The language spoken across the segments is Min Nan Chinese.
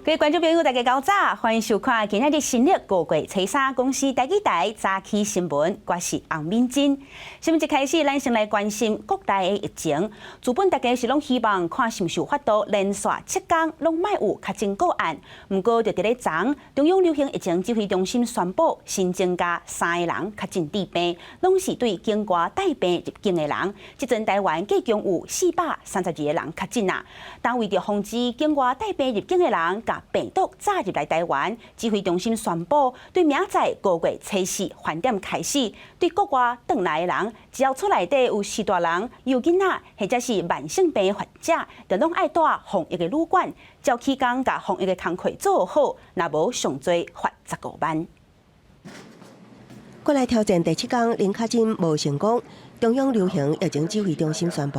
各位觀眾朋友，大家𠢕早，歡迎收看今仔日新曆五月初三公視台語台早起新聞，我是洪敏珍。新聞一開始，咱先來關心國內的疫情。原本大家是攏希望看是毋是有法度連續7天攏莫有確診個案，毋過就佇咧昨，中央流行疫情指揮中心宣布新增加三个人確診致病，攏是對境外帶病入境的人。這陣台灣計共有432個人確診啊。但為著防止境外帶病入境的人共病毒載入來台灣，指揮中心宣布，對明仔載五月初四飯點開始，對國外轉來的人，只要厝內底有序大人、有囡仔或者是慢性病患者，就攏愛蹛防疫的旅館，照起工共防疫的工課做好，若無上濟罰15萬。國內挑戰第七工零確診無成功，中央流行疫情指揮中心宣布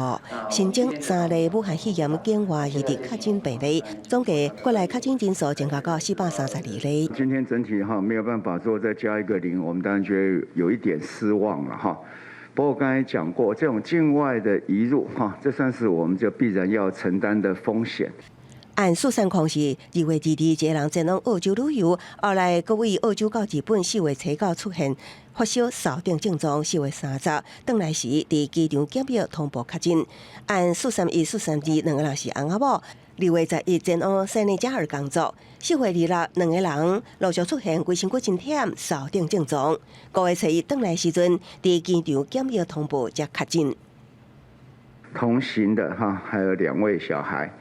新增三例武漢肺炎境外移入確診病例，總計國內確診人數增加到432例。今天整體哈沒有辦法說再加一個零，我們當然覺得有一點失望了哈。不過剛才講過，這種境外的移入哈，這算是我們就必然要承擔的風險。按事實況是2月22日，一个人前往澳洲旅遊，後來閣為澳洲到日本4月初九出現發燒、哨等症狀，4月30轉來時，佇機場檢疫通報確診。按431、432兩个人是翁仔某，2月11前往塞內加爾工作，4月26兩个人陸續出現規身軀真忝、哨等症狀。5月初一轉來時陣，佇機場檢疫通報才確診。同行的哈，還有兩位小孩。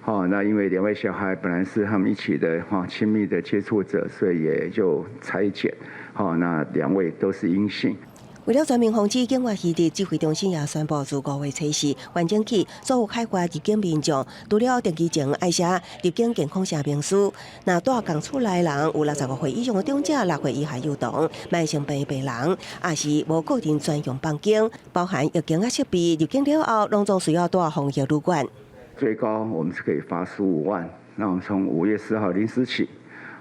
好，那因為兩位小孩本來是他們一起的哈親密的接觸者，所以也就採檢。好，那兩位都是陰性。為了全面防止境外移入，指揮中心也宣布，自五月初四完整起，所有海外入境民眾，除了登機前愛寫入境健康聲明書，若蹛仝厝內人有65歲以上的長者、6歲以下幼童、慢性病病人，抑是無個人專用房間，包含疫情仔設備，入境了後，攏總需要蹛防疫旅館。最高我們是可以罰15萬。那我們從5月4號0時起，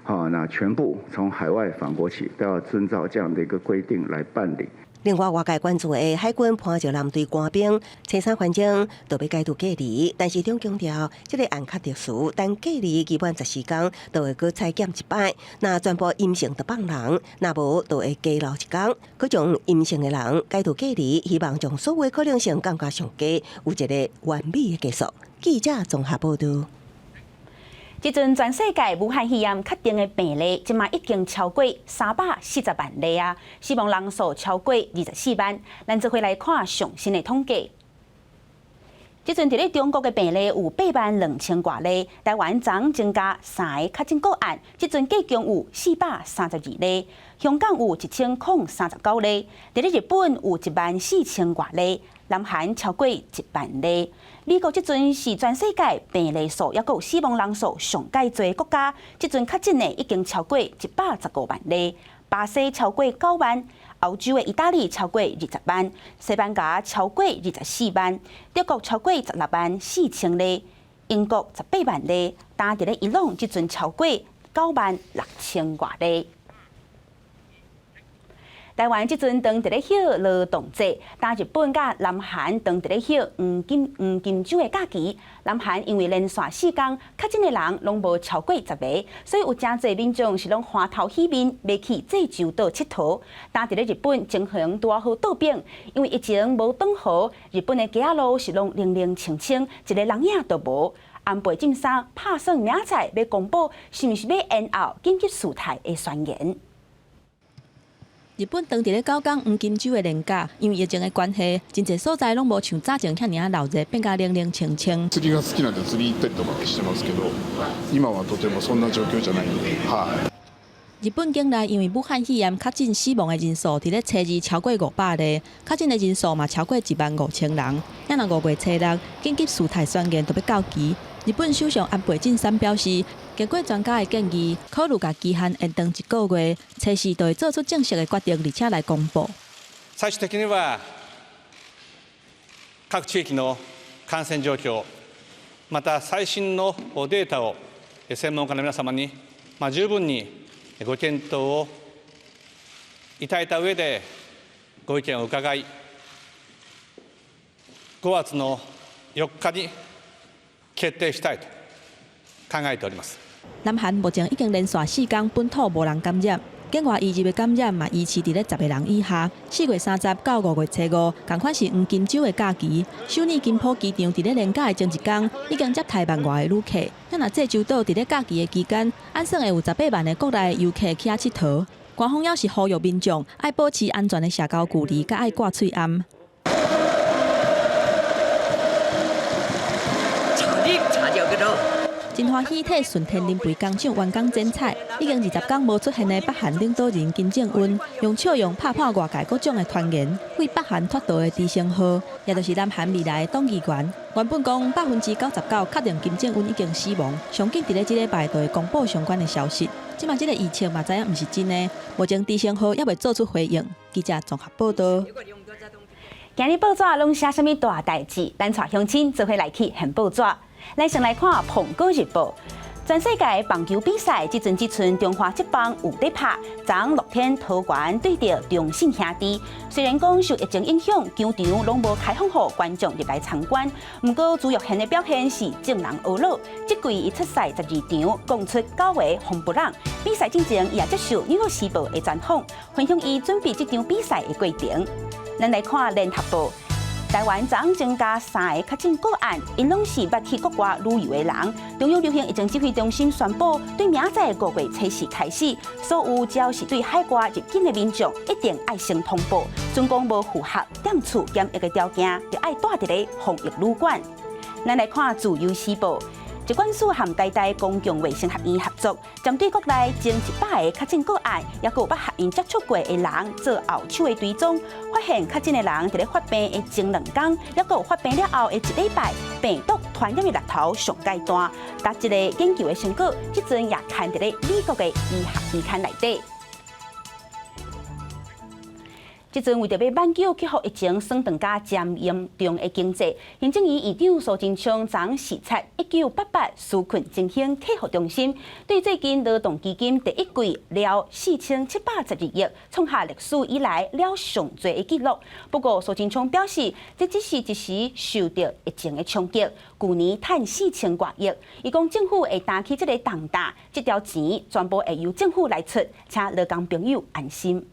好，那全部從海外返國起都要遵照這樣的一個規定來辦理。另外，外界關注的海軍潘石艦隊官兵，初三完整就欲解除隔離，但是中強調，這个案較特殊，等隔離期滿14天，就會閣採檢一擺，若全部陰性就放人，若無就會加留一工。閣將陰性的人解除隔離，希望將所有可能性降到上低，有一个完美的結束。記者綜合報導。這陣全世界武漢肺炎確定的病例，這馬已經超過340萬例啊，死亡人數超過24萬。咱做伙來看上新的統計。這陣佇咧中國的病例有8萬2千外例，台灣昨增加三个確診個案，這陣計共有432例。香港有1039例，佇咧日本有1萬4千外例，南韓超過1萬例。美國這陣是全世界病例數抑閣有死亡人數上蓋濟的國家，這陣確診的已經超過115萬例。巴西超過9萬，歐洲的意大利超過20萬，西班牙超過24萬，德國超過16萬4千例，英國18萬例，但佇咧伊朗這陣超過9萬6千外例。台灣這陣當佇咧歇勞動節，但日本佮南韓當佇咧歇黃金週的假期。南韓因為連續4工確診的人攏無超過10個，所以有誠濟民眾是攏歡頭喜面，欲去濟州島𨑨迌。但佇咧日本情形拄仔好倒反，因為疫情無斷雨，日本的街仔路是攏冷冷清清，一个人影都無。安倍晉三拍算明仔載欲公布，是毋是欲延後緊急事態的宣言。日本當佇咧9工黃金週的連假，因為疫情的關係，真濟所在攏無像早前遐爾仔鬧熱，變甲冷冷清清。釣りが好きなんで釣り行ったりとかしてますけど、今はとてもそんな状況じゃないんで、はい。日本境內因為武漢肺炎確診死亡的人數，佇咧初二超過500例，確診的人數嘛超過1萬5千人。啊若5月初六，緊急事態宣言就欲到期。日本首相安倍晉三表示，經過專家的建議，考慮共期限延長一個月，初四就會做出正式的決定，而且來公布。最終的には各地域の感染状況、また最新のデータを専門家の皆様に十分にご検討をいただいた上でご意見を伺い、5月の4日に決定したいと考えております。南韓目前已經連續四工本土無人感染，境外移入的感染嘛維持佇咧10個人以下。4月30到5月初5，仝款是黃金週的假期，首爾金浦機場佇咧連假的前一工已經接待萬外的旅客。咱若濟州島佇咧假期的期間，按算會有18萬个國內遊客去遐𨑨迌。官方猶是呼籲民眾愛保持安全的社交距離，佮愛掛喙罨。真歡喜替順天林培工廠員工剪彩，已經20工無出現的北韓領導人金正恩，用笑容拍破外界各種的傳言，對北韓脫逃的直升號，也就是南韓未來的黨議員。原本講99%確定金正恩已經死亡，上緊佇咧這禮拜就會公布相關的消息。這馬這個預測嘛知影毋是真的，目前直升號猶未做出回應。記者綜合報導。今日報紙攏寫啥物大代誌？咱帶鄉親做伙來去現報紙。咱先來看《蘋果日報》，全世界棒球比賽，這陣這陣中華職棒有咧拍，昨樂天桃園對著中信兄弟。雖然講受疫情影響，球場攏無開放予觀眾入來參觀，毋過朱育賢的表現是眾人呵咾。這季伊出賽12場，貢出九個轟不朗。比賽進前，伊也接受《紐約時報》的專訪，分享伊準備這場比賽的過程。咱來看《聯合報》。台灣昨昏增加三个確診個案，𪜶攏是捌去國外旅遊的人。中央流行疫情指揮中心宣布，對明仔載5月初四開始，所有只要是對海外入境的民眾，一定愛先通報。準講無符合踮厝檢疫的條件，就愛蹛佇咧防疫旅館。咱來看《自由時報》。疾管署和台大公共衛生學院合作，針對國內前100个確診個案，抑閣有捌和𪜶接觸過的人做後手的追蹤，發現確診的人佇咧發病的前兩工，抑閣有發病了後的一禮拜，病毒傳染的力頭上蓋大。但這個研究的成果，這陣也刊佇咧美國的醫學期刊內底。這陣為著欲挽救克服疫情損斷甲誠嚴重的經濟，行政院院長蘇貞昌昨昏視察1988紓困振興客服中心，對最近勞動基金第一季了4712億，創下歷史以來了上濟的紀錄。不過蘇貞昌表示，這只是一時受著疫情的衝擊，舊年趁4000外億。伊講政府會擔起這个重擔，這條錢全部會由政府來出，請勞工朋友安心。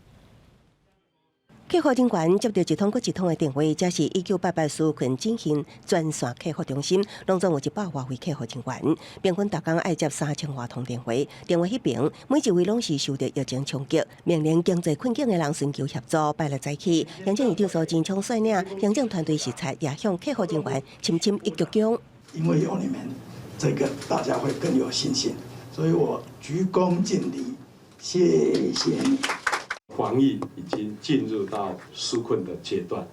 客服人員接著一通閣一通的電話，這是1988紓困振興專線客服中心，攏總有100外位客服人員，平均逐工愛接3000外通電話。電話彼邊，每一位攏是受著疫情衝擊、面臨經濟困境的人尋求協助。拜六早起，行政院長蘇貞昌率領行政團隊視察，也向客服人員深深一鞠躬。因為有你們，這個大家會更有信心，所以我鞠躬盡瘁，謝謝你。防疫已經進入到紓困的階段，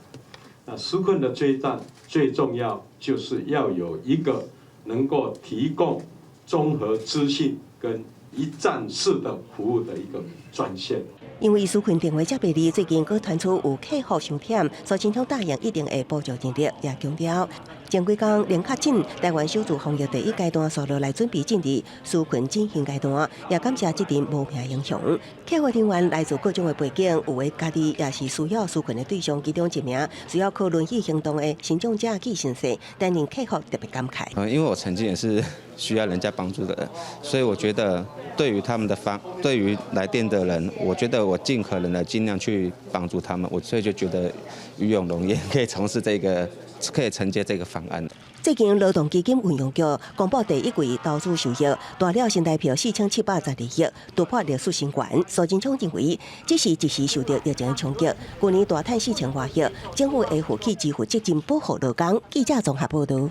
那紓困的階段最重要就是要有一個能夠提供綜合資訊跟一站式的服務的一個專線。因為紓困電話接袂離，最近閣傳出有客戶傷忝，蘇貞昌答應一定會補助人力，也強調前幾工零確診，台灣首次防疫第一階段紲落來準備進入紓困振興階段，也感謝這陣無名英雄。客服人員來自各種的背景，有的家己也是需要紓困的對象，其中一名需要靠輪椅行動的身障者紀先生擔任客服特別感慨。因為我曾經也是需要人家幫助的人，所以我覺得對於他們的方，對於來電的人，我覺得我盡可能的盡量去幫助他們，我所以就覺得與有榮焉，可以從事這個，可以承接這個方案。最近勞動基金運用局公布第一季投資收益，大了新台票4712億，突破歷史新高。蘇貞昌認為，只是一時受著疫情衝擊，舊年大趁4000外億，政府會負起支付責任，保護勞工。記者綜合報導。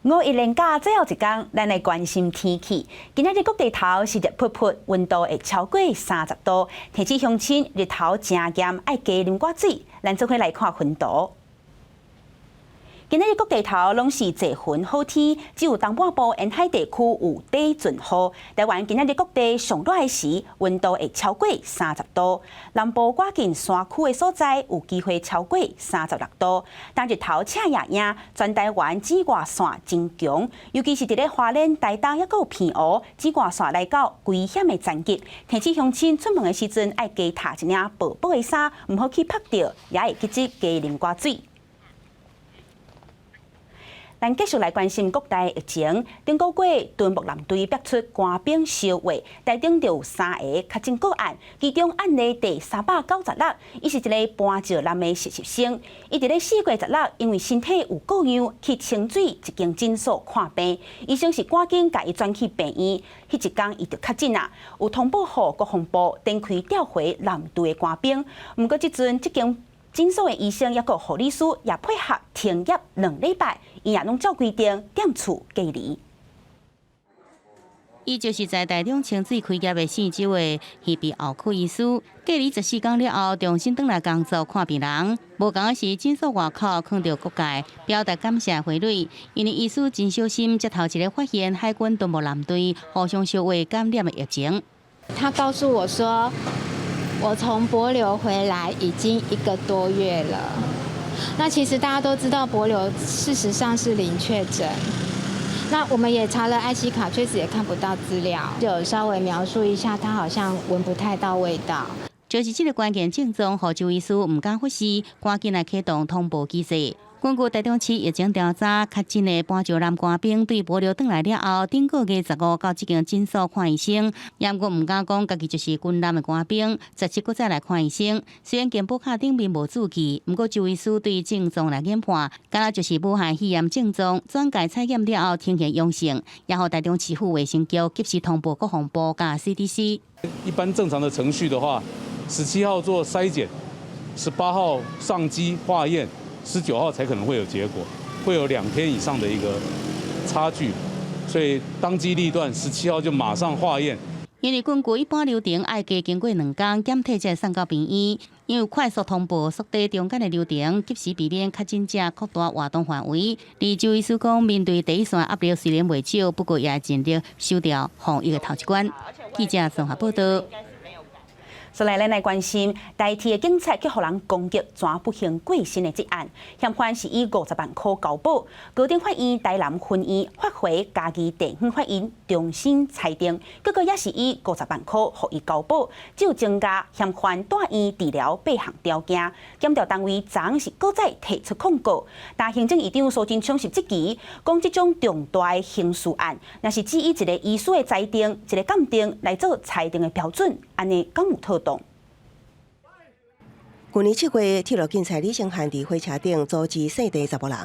五一連假最後一工，咱來關心天氣。今仔日各地頭是熱噗噗，溫度會超過30度。提醒鄉親日頭誠炎，愛加啉寡水。咱做伙來看雲圖。今仔日各地頭攏是濟雲好天，只有東半部沿海地區有短陣雨。台灣今仔日各地上熱的時，溫度會超過30度。南部倚近山區的所在有機會超過36度。當日頭赤炎炎，全台灣紫外線真強，尤其是佇咧花蓮、台東抑閣有澎湖，紫外線來到危險的層級。提醒鄉親出門的時陣愛加套一領薄薄的衫，毋好去曝著，也會記得加啉寡水。咱繼續來關心國內疫情。頂個月敦睦艦隊逼出官兵相話，台中就有三个確診個案，其中案例第396，伊是一个搬石男的實習生，伊佇咧4月16，因為身體有過恙，去清水一間診所看病，醫生是趕緊共伊轉去病院，彼一工伊就確診啦，有通報予國防部，展開調回艦隊的官兵。毋過這陣這間診所的醫生抑閣護理師也配合停業2禮拜，伊也攏照規定踮厝隔離。伊就是在台中清水開業的姓周的耳鼻喉科醫師，隔離14天了後，重新轉來工作看病人。無仝的是診所外口囥著各界表達感謝花蕊，因為醫師真小心，才頭一个發現海軍敦睦艦隊互相相話感染的疫情。他告訴我說，我從帛琉回來已經一個多月了。那其實大家都知道，帛琉事實上是零確診。那我們也查了 IC 卡，確實也看不到資料，就稍微描述一下，他好像聞不太到味道。就是這个關鍵症狀，予周醫師毋敢忽視，趕緊來啟動通報機制。根據台中市疫情調查，確診的搬石男官兵對帛琉轉來了後，頂個月15到這間診所看醫生，猶閣毋敢講家己就是軍艦的官兵，17閣再來看醫生。雖然健保卡頂面無註記，毋過周醫師對症狀來研判，敢若就是武漢肺炎症狀，轉介採檢了後呈現陽性，也予台中市府衛生局及時通報國防部佮 CDC。一般正常的程序的話，17號做篩檢，18號上機化驗。19號才可能會有結果，會有2天以上的一個差距，所以當機立斷，17號就馬上化驗。因為根據一般流程，愛加經過2工檢體才會送到病院，因為快速通報縮短中間的流程，及時避免確診者擴大活動範圍。而周醫師講，面對第一線壓力雖然袂少，不過也盡力守牢防疫的頭一關。記者綜合報道。所來，咱來關心台鐵的警察去予人攻擊，怎不幸過身的這案，嫌犯是以50萬箍交保。高等法院台南分院發回嘉義地方法院重新裁定，結果也是以五十萬箍予伊交保，只有增加嫌犯住院治療八項條件。檢調單位昨昏是閣再提出控告，但行政院長蘇貞昌是質疑，講這種重大的刑事案，若是只以一个醫師的裁定、一个鑑定來做裁定的標準，按呢敢有妥當？去年7月，鐵路警察李承翰佇火車頂阻止姓鄭查埔人，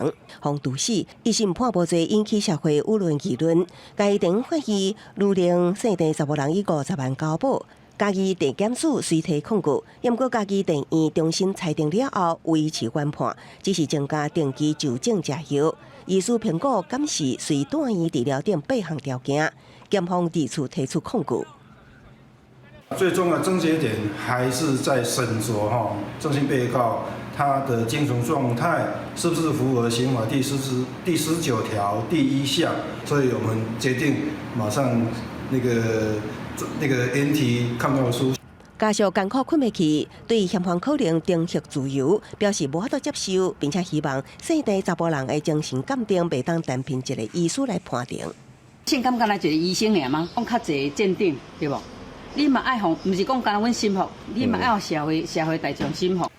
予毒死，一審判無罪，引起社會輿論議論。嘉義地方法院諭令姓鄭查埔人以五十萬交保，嘉義地檢署隨提控告，毋過嘉義地院重新裁定了後，維持原判，只是增加定期就診食藥。醫師評估敢是隨住院治療等八項條件，檢方二次提出控告。最終的症結點還是在審酌哈，鄭姓被告他的精神狀態是不是符合刑法第19條第一項，所以我們決定馬上那個研提抗告書。家屬艱苦睏袂去，對嫌犯可能定釋自由表示無法度接受，並且希望姓鄭查埔人的精神鑑定袂當單憑一個醫師來判定。性感敢若一个醫生爾嗎？講較濟鑑定對無？你嘛愛予，毋是講干焦阮心服，你嘛愛予社會大眾心服。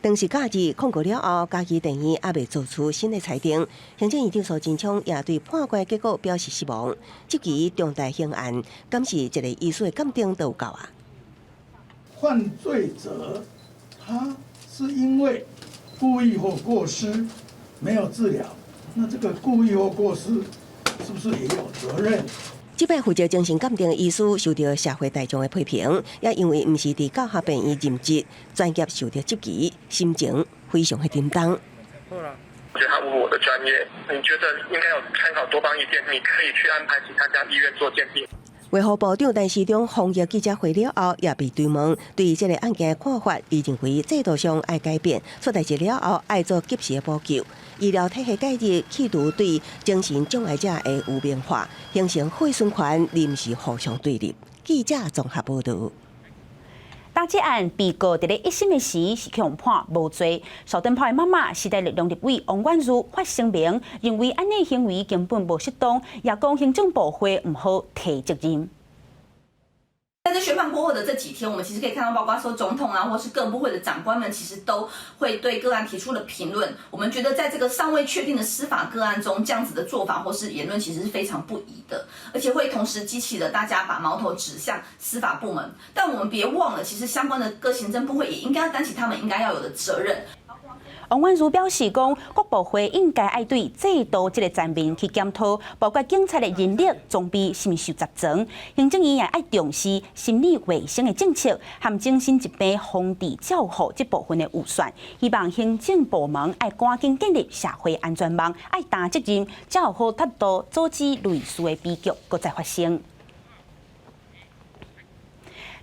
當時假日控告了後，嘉義地院猶未做出新的裁定。行政院長蘇貞昌也對判決結果表示失望。這起重大刑案，敢是一个醫師的鑑定都有夠啊？犯罪者他是因為故意或過失沒有治療，那這個故意或過失是不是也有責任？這擺負責精神鑑定的醫師受到社會大眾的批評，也因為毋是佇教學病院任職，專業受到質疑，心情非常的沉重。我覺得他侮辱我的專業，你覺得應該有參考多方意見，你可以去安排其他家醫院做鑑定。衛福部長陳時中防疫記者會了後，也被追問對這个案件的看法，伊認為制度上愛改變，出代誌了後愛做及時的補救。醫療體系改革，去除對精神障礙者的污名化，形成血循環，臨時互相對立。記者綜合報導。打這案被告佇咧一審的時是予判無罪，邵登炮的媽媽時代力量立委王婉諭發聲明，認為按呢行為根本無適當，也講行政部會毋好提責任。在這宣判過後的這幾天，我們其實可以看到，包括說總統啊，或是各部會的長官們，其實都會對個案提出了評論。我們覺得，在這個尚未確定的司法個案中，這樣子的做法或是言論，其實是非常不宜的，而且會同時激起了大家把矛頭指向司法部門。但我們別忘了，其實相關的各行政部會也應該要擔起他們應該要有的責任。王婉如表示講，各部會應該愛對制度這个層面去檢討，包括警察的人力裝備是毋是受十全，行政院也愛重視心理衛生的政策，和精神疾病防治照護這部分的預算，希望行政部門愛趕緊建立社會安全網，愛擔責任，才有好態度阻止類似的悲劇閣再發生。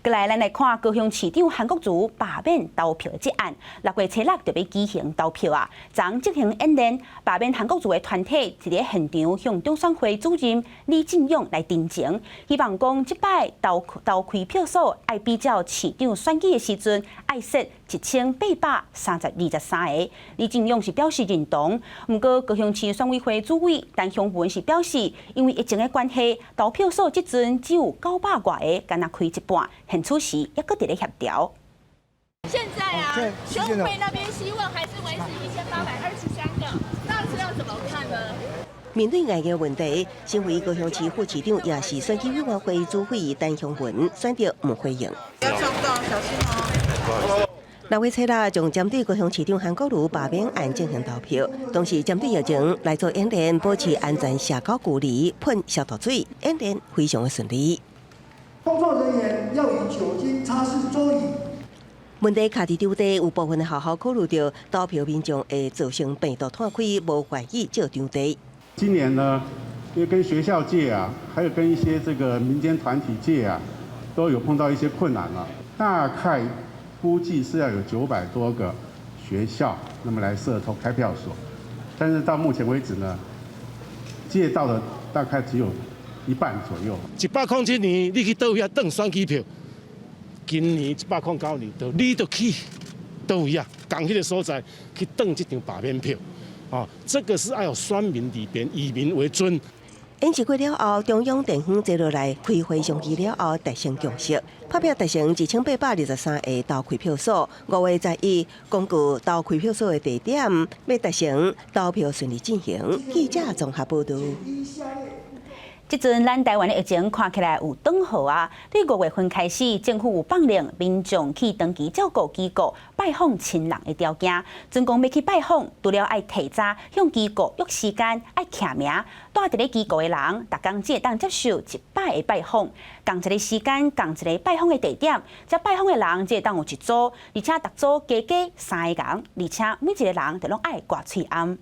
過來，咱來看高雄市長韓國瑜罷免投票的這案，6月初六就欲舉行投票啊。昨進行演練，罷免韓國瑜的團體佇咧現場向中選會主任李進勇來陳情，希望講這擺投投開票所愛比照市長選舉的時陣，愛設1823個。李進勇是表示認同，毋過高雄市選委會主委陳香文是表示，因為疫情的關係，投票所這陣只有900外个，干焦開一半。現此時猶閣佇咧協調。現在啊，選委會那邊希望還是維持1823個，那是要怎麼看呢？面對礙眼問題，身為高雄市副市長，也是選舉委員會主委陳香文選擇毋回應。不要撞到，小心哦。6月初六將針對高雄市長韓國瑜罷免案進行投票，同時針對疫情來做演練，保持安全社交距離，噴消毒水，演練非常的順利。工作人員要以酒精擦拭桌椅。問題卡佇場地，有部分的學校考慮到投票民眾會造成病毒湠開，無願意借場地。今年呢，因為跟學校借啊，還有跟一些這個民間團體借啊，都有碰到一些困難了。大概估計是要有900多個學校，那麼來設投開票所，但是到目前為止呢，借到的大概只有一半左右。107年，你去佗位啊轉選舉票？今年109年，就你就去佗位啊，仝彼个所在去轉這張罷免票。哦，這個是愛有選民裡邊以民為尊。演習過了後，中央電方坐落來開會商議了後達成共識，拍拚達成1823个投開票所，5月11公告投開票所的地點，欲達成投票順利進行。記者綜合報導。這陣咱台灣的疫情看起來有轉好啊！對5月份開始，政府有放令民眾去長期照顧機構拜訪親人的條件。準講欲去拜訪，除了愛提早向機構約時間、愛簽名，蹛佇咧機構的人，逐工只會當接受一擺的拜訪，仝一个時間、仝一个拜訪的地點，遮拜訪的人只會當有一組，而且逐組加加三个人，而且每一个人都攏愛掛喙罨。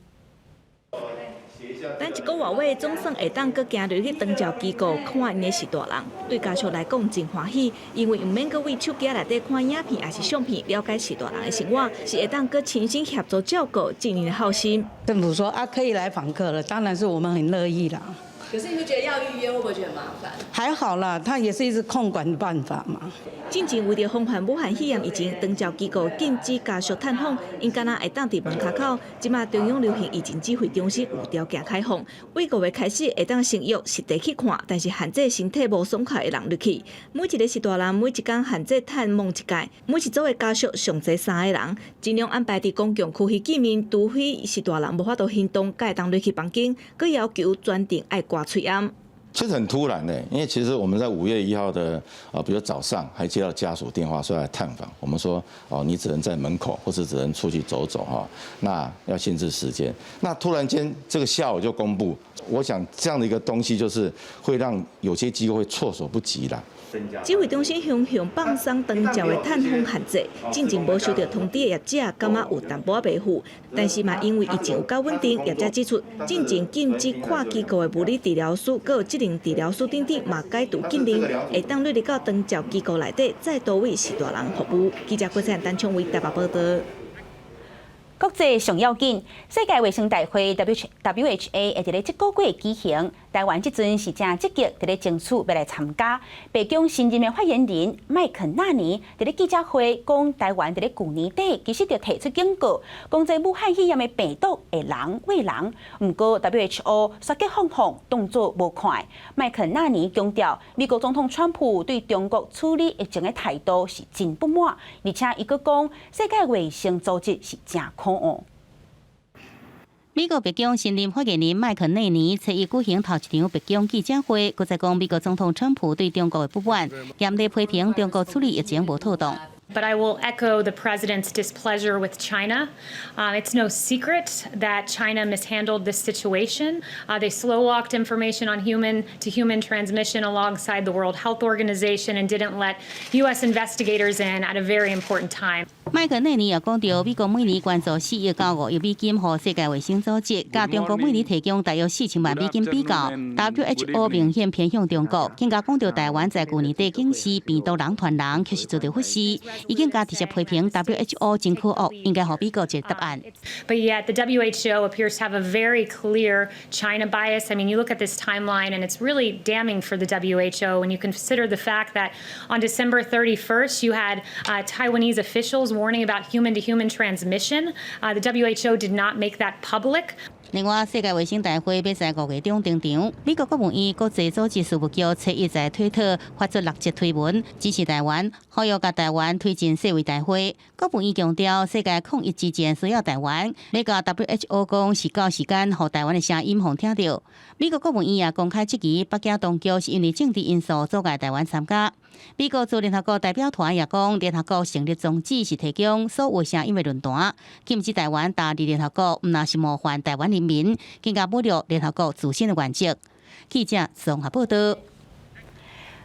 等一个外月總算會當閣行入去長照機構看𪜶的序大人，對家屬來講真歡喜，因為毋免閣對手機內底看影片抑是相片，了解序大人的生活，是會當閣親身協助照顧，盡𪜶的孝心。政府說啊，可以來訪客了，當然是我們很樂意啦。可是你會覺得要預約，會不會覺得很麻煩？還好啦，他也是一直控管的辦法嘛。進前為著防範武漢肺炎疫情，長照機構禁止家屬探訪，𪜶干焦會當佇門跤口。這馬中央流行疫情指揮中心有條件開放，對5月開始會當先約實地去看，但是限制身體無爽快的人入去。每一个序大人每一工限制探望一擺，每一組的家屬上濟三個人，盡量安排佇公共區域見面，除非序大人無法度行動，才會當入去房間，閣要求全程愛掛喙罨。其實很突然呢，因為其實我們在5月1號的啊，比如早上還接到家屬電話說來探訪，我們說哦，你只能在門口或者只能出去走走哈，那要限制時間。那突然間這個下午就公布，我想這樣的一個東西就是會讓有些機構會措手不及啦。指揮中心雄雄放鬆長照的探訪限制，進前無收到通知的業者感覺有淡薄仔袂赴，但是嘛因為疫情有較穩定，業者指出，進前禁止跨機構的物理治療師、閣有職能治療師等等嘛解除禁令，會當入到長照機構內底，再多為序大人服務。記者郭采陳聰偉台北報導。國際上要緊，世界衛生大會 WHA 會佇咧這個月舉行。台灣這陣是誠積極佇咧爭取欲來參加。白宮新任的發言人麥肯納尼佇咧記者會講，台灣佇咧舊年底其實就提出警告，講這武漢肺炎的病毒會人餵人。毋過 WHO 煞閣放放當做無看。麥肯納尼強調，美國總統川普對中國處理疫情的態度是真不滿，而且伊閣講世界衛生組織是誠可惡。美國白宮新任發言人麥肯內尼初一舉行頭一場白宮記者會，閣再講美國總統川普對中國的不滿，嚴厲批評中國處理疫情無妥當。 But I will echo the president's displeasure with China. It's no secret that China mishandled this situation. They slow walked information on human to human transmission alongside the World Health Organization and didn't let U.S. investigators in at a very important time. 麥克內尼也講到，美國每年捐助4億到5億美金予世界衛生組織，佮中國每年提供大約4000萬美金比較，WHO 明顯偏向中國。更加講到台灣在舊年底警示病毒人傳人，卻是遭著忽視，已經共直接批評 WHO 真可惡，應該予美國一個答案。 But yet the WHO appears to have a very clear China bias. I mean, you look at this timeline and it's really damning for the WHO when you consider the fact that on December 31st, you had Taiwanese officials warning about human-to-human transmission. The WHO did not make that public. 另外，世界衛生大會欲在5月中登場。美國國務院國際組織事務局初一在推特發出六則推文，支持台灣，呼籲共台灣推進世衛大會。國務院強調，世界抗疫之戰需要台灣。欲共 WHO 講是到時間，予台灣的聲音予聽著。美國國務院也公開質疑北京當局是因為政治因素阻礙台灣參加。美國駐聯合國代表團也講，聯合國成立宗旨是提供所有聲音的論壇，禁止台灣踏入聯合國，毋但是冒犯台灣人民，更加侮辱聯合國自身的原則。記者綜合報道。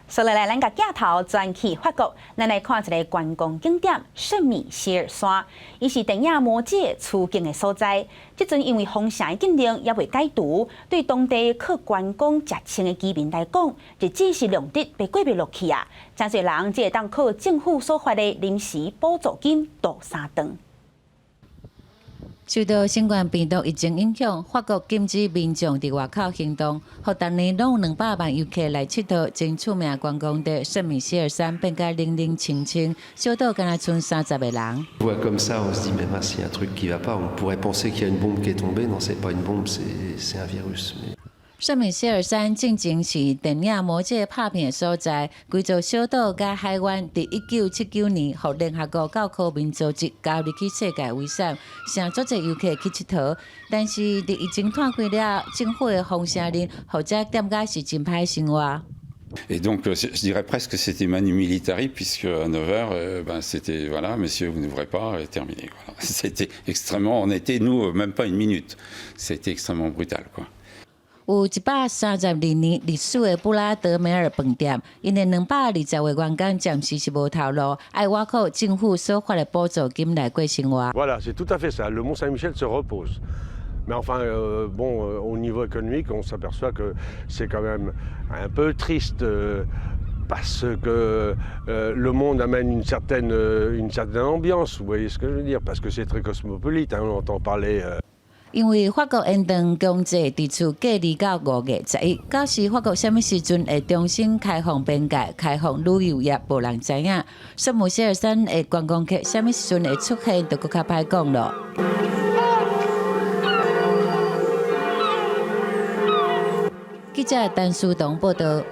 所來來，咱共鏡頭轉去法國，咱來看一个觀光景點聖米歇爾山，伊是電影《魔戒》取景的所在。這陣因為封城的禁令猶未解除，對當地靠觀光食穿的居民來講，日子是挵得欲過袂落去啊！誠濟人只會當靠政府所發的臨時補助金度三頓。受到新冠病毒疫情影響，法國禁止民眾佇外口行動，予逐年攏有200萬遊客來𨑨迌，真出名觀光地聖米歇爾山變甲冷冷清清，小島干焦賰30個人。 Voit comme ça, on se dit mais mince, il y a un truc qui va pas. On pourrait penser qu'il y a une bombe qui est tombée. Non, c'est pas une bombe, c'est un virus. 聖米歇爾山進前是電影《魔戒》拍片的所在，規座小島佮海灣，佇1979年予聯合國教科文組織加入去世界遺產，誠足濟遊客去𨑨迌。但是佇疫情湠開了，政府的封城令，予遮店家是真歹生活。 Et donc, je dirais presque que c'était manu militari, puisque à 9 h, ben, c'était, voilà, messieurs, vous n'ouvrez pas, et terminé. Voilà. C'était extrêmement, on était, nous, même pas une minute. C'était extrêmement brutal, quoi. 有132年歷史的布拉德梅爾飯店，𪜶的220個員工暫時是無頭路，愛倚靠政府所發的補助金來過生活。 Voilà, c'est tout à fait ça. Le Mont Saint-Michel se repose. Mais enfin, bon, au niveau économique, on s'aperçoit que c'est quand même un peu triste parce que le monde amène une certaine ambiance, vous voyez ce que je veux dire, parce que c'est très cosmopolite, hein, on entend parler. 因為法國延長強制佇厝隔離到5月11，到時法國啥物時陣會重新開放邊界、開放旅遊業，無人知影。聖米歇爾山的觀光客啥物時陣會出現，就閣較歹講囉。記者陳書棟報道。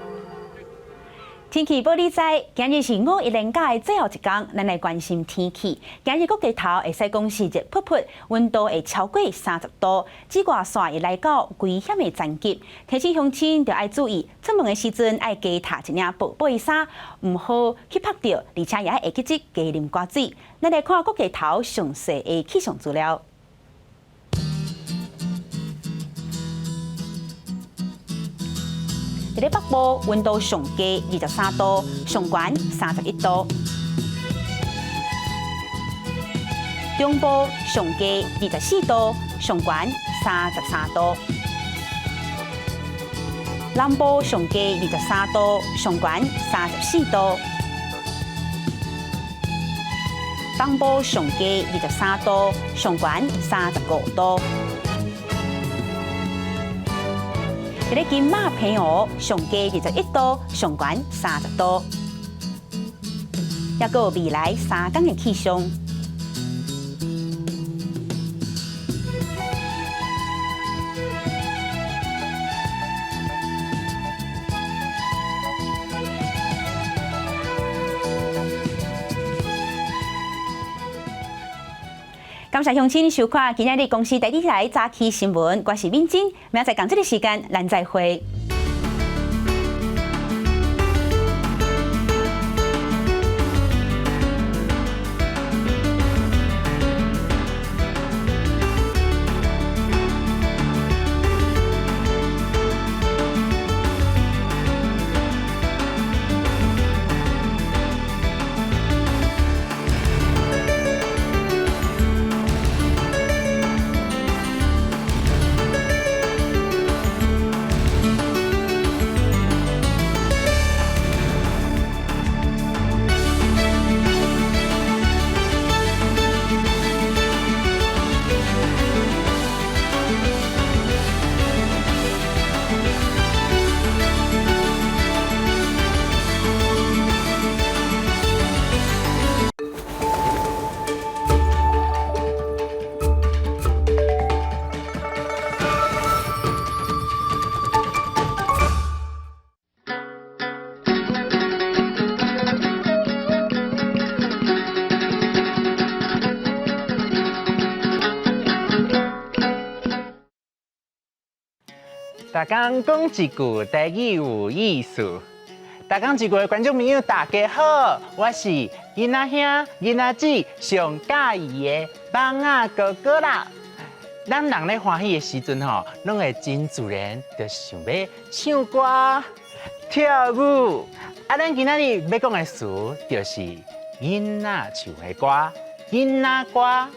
天氣報你知，今日是五一連假的最後一工，咱來關心天氣。今日各地頭會使講是熱噗噗，溫度會超過30度，紫外線會來到危險的層級。提醒鄉親著愛注意，出門的時陣愛加疊一領薄薄的衫，毋好去曝著，而且也會記得加啉寡水。咱來看各地頭詳細的氣象資料。佇咧北部溫度上低23度，上懸31度；中部上低24度，上懸33度；南部上低23度，上懸34度；東部上低23度，上懸35度。佇咧金馬澎湖上低21度，上懸30度。猶閣有未來3工的氣象。感謝鄉親收看今仔日公視第二台早起新聞，我是敏珍，明仔載仝這个時間，咱再會。逐工講一句台語有意思。逐工一句的觀眾朋友，大家好，我是囡仔兄、囡仔姊上佮意的蠓仔哥哥啦。咱人咧歡喜的時陣吼，攏會真自然就想欲唱歌、跳舞。啊，咱今仔日欲講的詞就是囡仔唱的歌、囡仔歌、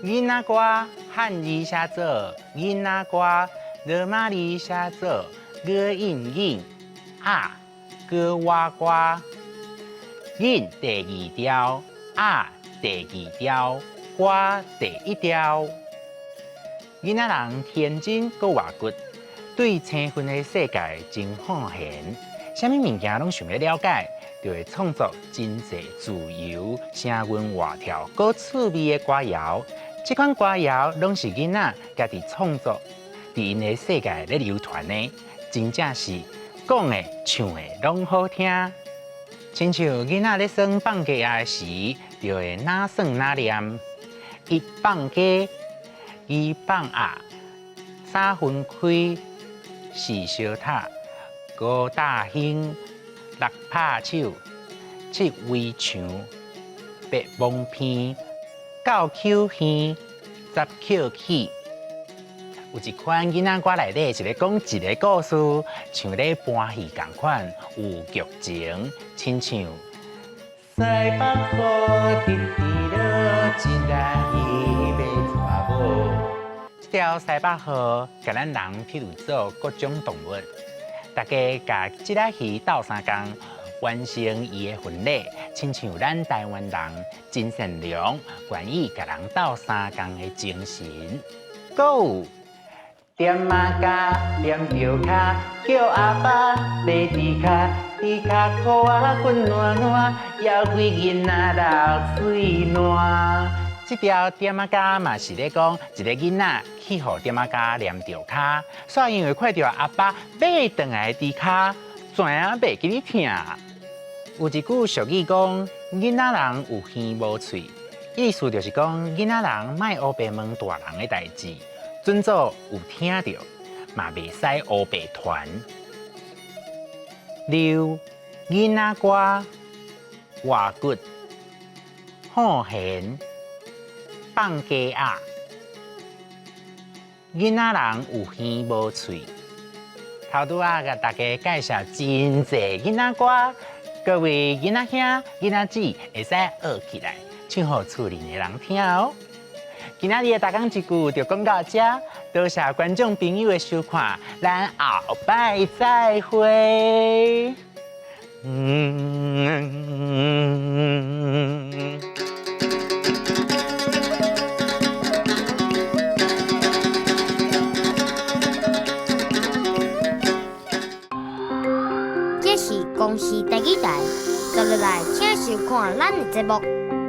囡仔歌，漢字寫做囡仔歌，羅馬字寫做哥應囡仔哥娃歌。囡第二調，仔第二調，歌第一調。囡仔人天真閣活骨，對青春的世界真好閒，啥物物件攏想欲了解，就會創作真濟自由、聲韻活跳、閣趣味的歌謠。這款歌謠攏是囡仔家己創作，佇𪜶的世界咧流傳的，真正是講的、唱的攏好聽。親像囡仔咧耍放雞仔時，就會哪耍哪念，一放雞，二放鴨，三分開，四相拍，五打興，六拍手，七圍牆，八摸鼻，九搝耳，十抾起。有一款囡仔歌內底是咧講一个故事，像咧搬戲仝款，有劇情，親像西北雨直直落，一來伊欲娶某。這條西北雨，共咱人譬如做各種動物，大家共這隻魚鬥相共，完成伊的婚禮，親像咱台灣人真善良，願意共人鬥相共的精神。閣有踮仔跤，踮著跤，叫阿爸買豬跤，豬跤褲仔滾爛爛，枵鬼囡仔流喙瀾。這條踮仔跤嘛是咧講一个囡仔去予踮仔跤黏著跤，煞因為看著阿爸買轉來的豬跤，知影袂記得疼。有一句俗語講，囡仔人有耳無喙，意思就是講囡仔人莫烏白問大人的代誌。準做有聽著，嘛袂使烏白傳。六囡仔歌，活骨，好閒，放雞仔。囡仔人有耳無喙。頭拄仔共大家介紹真濟囡仔歌，各位囡仔兄、囡仔姊會使學起來，唱予厝裡的人聽哦。今仔日的逐工一句就講到這，多謝觀眾朋友的收看，咱後擺再會。嗯。收看咱的節目。